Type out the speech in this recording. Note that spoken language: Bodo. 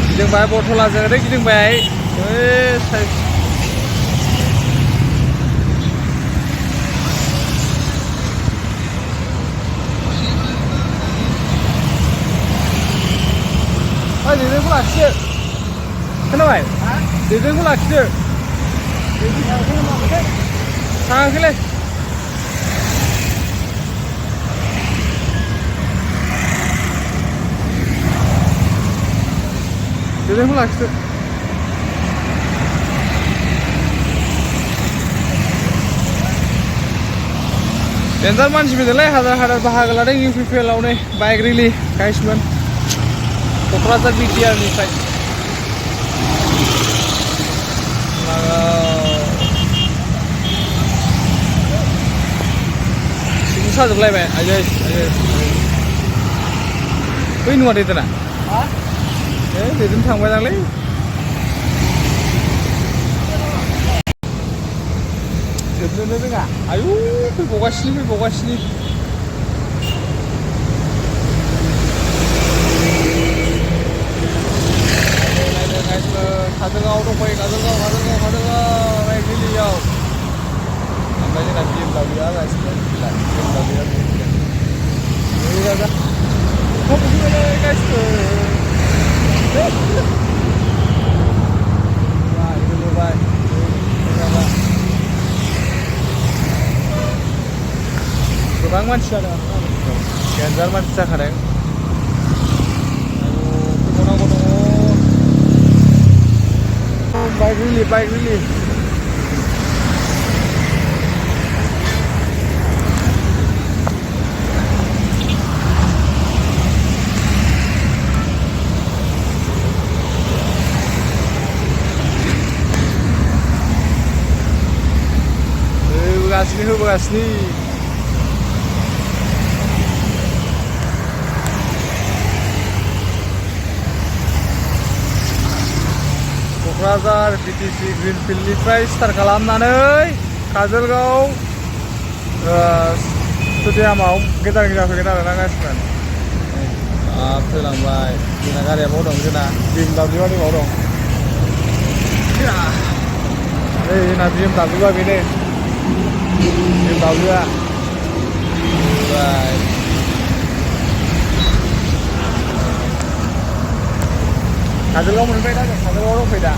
गिदिंबाय बथलाजों ओरै गिदिंबाय दैदेनखौ लाखिदो खोनाबाय दैदेनखौ लाखिदो थाङाखैलै दैदेनखौ लाखिदो डेन्जार मानसि फैदोंलै हाजार बाहागो लादों UPPL आव नै बाइक रेलि गाइसमोन क'क्राझार बिटिआरनिफ्राय सिंखौ साजोबलायबाय आयै बै नङा दैदेना दैदेन थांबाय दांलै जोबनोनो रोङा आयु फैबावगासिनो काजलगाव दंफायो काजलगाव बाइक रेलियाव ओमफ्राय जोंना BMWआ गासिबो गोबां मानसि जादों डेन्जार मानसि जाखादों फैबावनांगौ दङ बाइक रेलि होबोगासिनो क'क्राझार BTC ग्रिनफिल्डनिफ्राय स्टार्ट खालामनानै काजलगाव स्टेडियामाव गेजेर फैगोन आरोना गासिबो फैलांबाय जोंना गारिया बाव दं जोंना BMW बाव दं जोंना BMWआ बेनो BMWआ काजलगाव मोनबाय दा जों काजलगाव दंफैयो दा